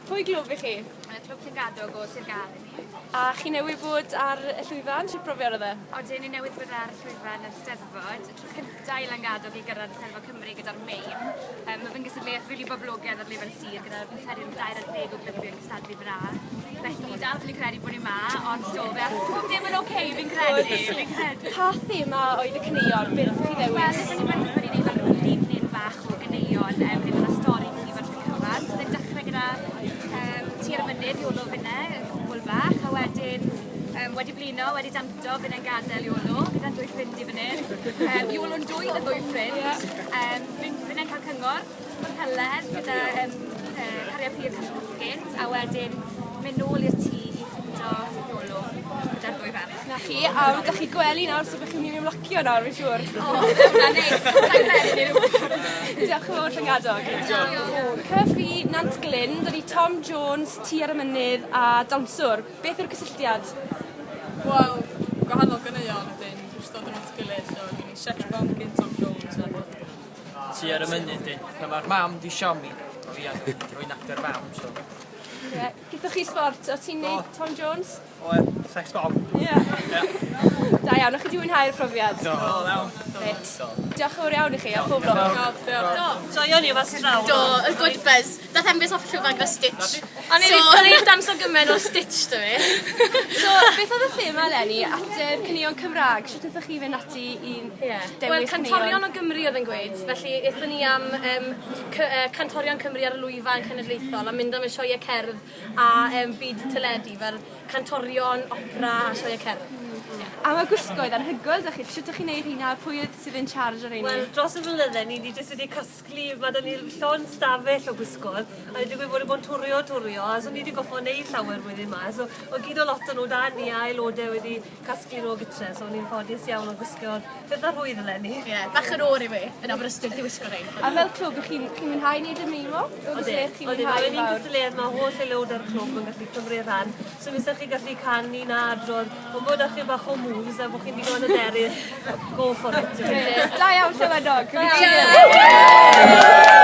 Pwy glwb i chi? Yy Clwb Llangadog o Sir Gâr 'yn ni. A chi newydd fod ar y llwyfan, shwt brofiad o'dd e? Odyn ni newydd bod ar llwyfan yr Steddfod, y tro cynta i Langadog i gyrradd Eisteddfod Cymru gyda'r meim. Yym ma' fe'n gystadleuaeth rili boblogaidd ar lefel sir gyda fi'n credu ryw 40 o glybiau yn cystadlu fyn 'na. Felly ni dal ffili credu bo' ni 'ma ond do fe ath pob dim yn oce fi'n credu, fi'n credu. Pa thema oedd y caneuon? Be' nathoch chi ddewis? Wel nethon ni benderfynu neud fel ryw linyn bach o ganeuon yym ne' fel y stori llif ar y cyfan. So o'dd e'n dechre gyda yym Ti ar y Mynydd, Iolo Finne, y cwpwl bach, a wedyn yym wedi blino, wedi danto, finne'n gadel Iolo gyda'n dwy ffrind i fan 'yn. Yym Iolo'n dwyn y ddwy ffrind. Yym fin- finne'n ca'l cyngor o'r Helen gyda yym yy Cariad Pur Cash Hopkins a wedyn mynd nôl i'r tŷ i ffindo Iolo gyda'r ddwy ferch. 'Na chi, a ma' 'dach chi gwely nawr so bych chi'n myn' i ymlacio nawr fi'n siŵr. O hwnna'n neis. Sai'n credu ni rwbeth. Diolch yn fowr Llangadog. Diolch. Cyffi Nant Glyn, 'da ni Tom Jones, Tŷ ar y Mynydd a Dawnswr. Beth yw'r cysylltiad? Wel, gwahanol ganeuon wedyn jyst dod yn at ei gilydd so gen i Sex Bomb gin Tom Jones a Tŷ ar y Mynydd 'di. Na ma'r mam 'di siomi. O ia, rwy'n actor fam so. Ie. Gethoch chi sbort, o' ti'n neud Tom Jones? Oedd, sex bomb. Ie. Ie. Da iawn, o'ch chi 'di mwynhau'r profiad? Do. Do, iawn. Grêt. Diolch yn fawr iawn i chi a pob lwc. Diolch, diolch. Do. Joio ni mas draw. Do, y good buzz. Dath Enfys off y llwyfan gyda stitch. O'n i So... o'n i'n danso gymaint o stitch 'da fi. So, beth oedd y thema eleni? Ateb caneuon Cymraeg. Shwt nethoch chi fynd ati i Ie. dewis Wel, cantorion caneuon? o Gymru oedd yn gweud, felly aethon ni am yym cy- yy cantorion Cymru ar y lwyfan cenedlaethol a mynd am y sioeau cerdd a yym byd teledu fel cantorion, opera a sioeau cerdd. A ma' gwisgoedd anhygoel 'da chi. Shwt 'dych chi'n neud rheina? Pwy oedd sydd in charge o rheini? Wel dros y blynydde ni 'di jyst wedi casglu ma' 'da ni llond stafell o gwisgoedd a digwydd bod yn bod yn twrio twrio a so ni 'di goffo neud llawer blwyddyn 'ma so o' gyd o lot o nw 'da ni a aelode wedi casglu nhw o gytre so ni'n ffodus iawn o gwisgo petha rhwydd eleni. Ie, bach yn oer i fi yn Aberystwyth i wisgo rhein. A fel clwb 'ych chi'n chi'n mwynhau neud y meimo? Odyn, odyn, ma' fe'n un cystadleuaeth ma' holl aelodau'r clwb yn gallu cymryd rhan so mi 'sech chi gallu canu na adrodd ond bod 'da chi bach o moves a bo' chi'n digon hyderus go for it. Da iawn Llanfanog. Da iawn.